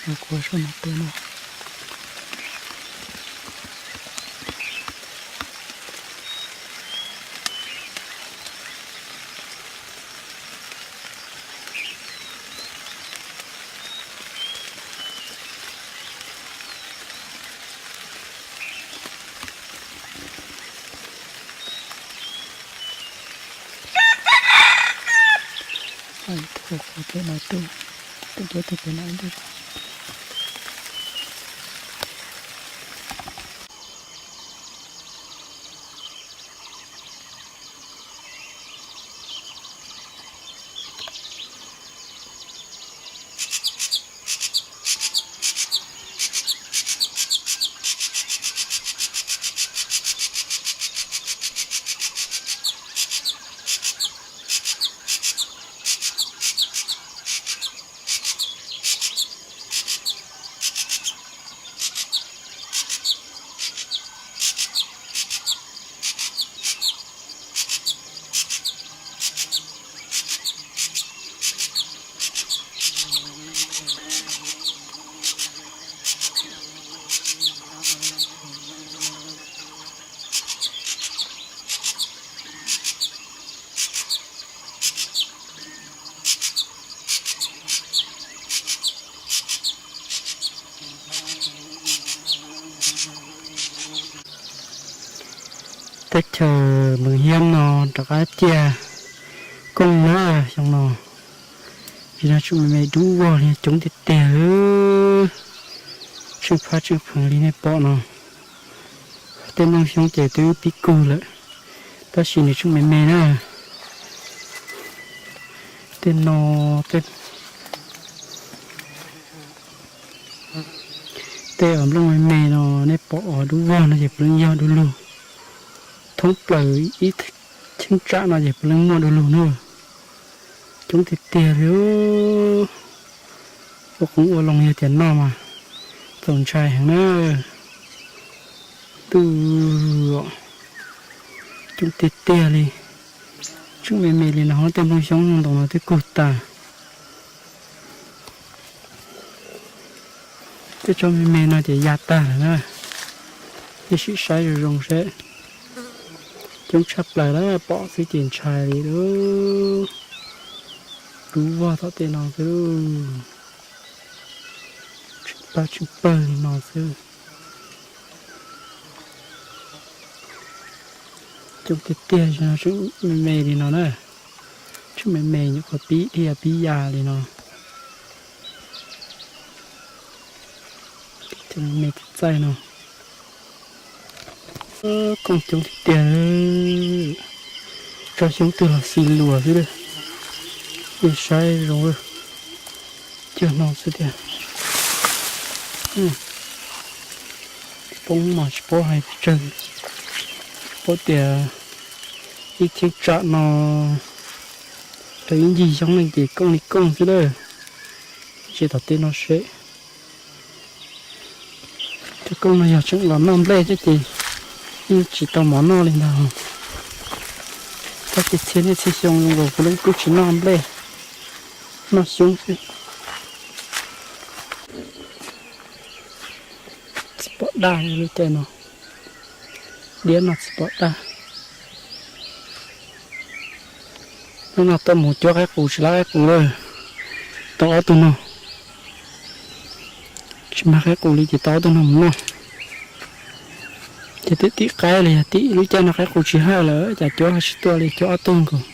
Kuv soj no pw no. Tuaj qhov pem no tuaj, tuaj tuaj pem no ntej. Teb chaws Mees Hiab no rov qab ciaj kooj na xyoo no. Vim no tseem me me dub vog li coob tiag tiag, tsheej phab tsheej pheev li nej pom no. Tej nplooj xyoob ces twb pib kug lawm, tab sis nws tseem me me na. Tej no, tej nplooj me me no nej pom dub vog no ces puav leej yog du lug. Thoob plaws ib cheeb tsam no ces puav leej muaj du lug na. Coob tiag tiag li. Ua qoob ua loo yog tias noj mas txaus ntshai heev na. Ntuj, coob tiag tiag li. Tseem me me li no, tej nplooj xyoob ntoo no twb kug tag. Tej tsob me me no ces ya tag lawm na. Nej sim saib zoo zoo seb. Coob tshaj plaws na, pom xwb ces ntshai li lauj. Dub vog tom tej no xwb. Tsheej pab tsheej pawg li no xwb. Coob tiag tiag, tseem me me li no na. Tseem me me nyuam qhuav pib dhia pib ya li no. Cov me me txaij txaij no. Kooj coob tiag tiag. Tsob xyoob twg los xis luas xwb lawm. Nej saib zoo, cuag no xwb tiag. Poob mas tsis paub hais pes tsawg, paub tias ib cheeb tsam no raws ib ncig xyoob ne ces kooj li kooj xwb lawm. Tsis tom tej no seb. Cov kooj no yog tseem los noj nplej thiab ces yeej tsis tau mov noj li ntag. Tab sis txhia niaj txhia xyoo zoo nkaus kuv lub kuj tsis noj nplej, noj xyoob xwb. Tsis pom daj li lub caij no, diab no tsis pom daj. Hnub no tuaj mus cuab qaib qus tsis lab qaib qus lawm, tau ob tug no. Tsis mag qaib qus li ces tau ob tug no mus noj. Ces twb tim qaib li, yog tim lub caij no qaib qus tsis haj lawm cas cuab tsis tuaj li, cuab ob tug nkaus.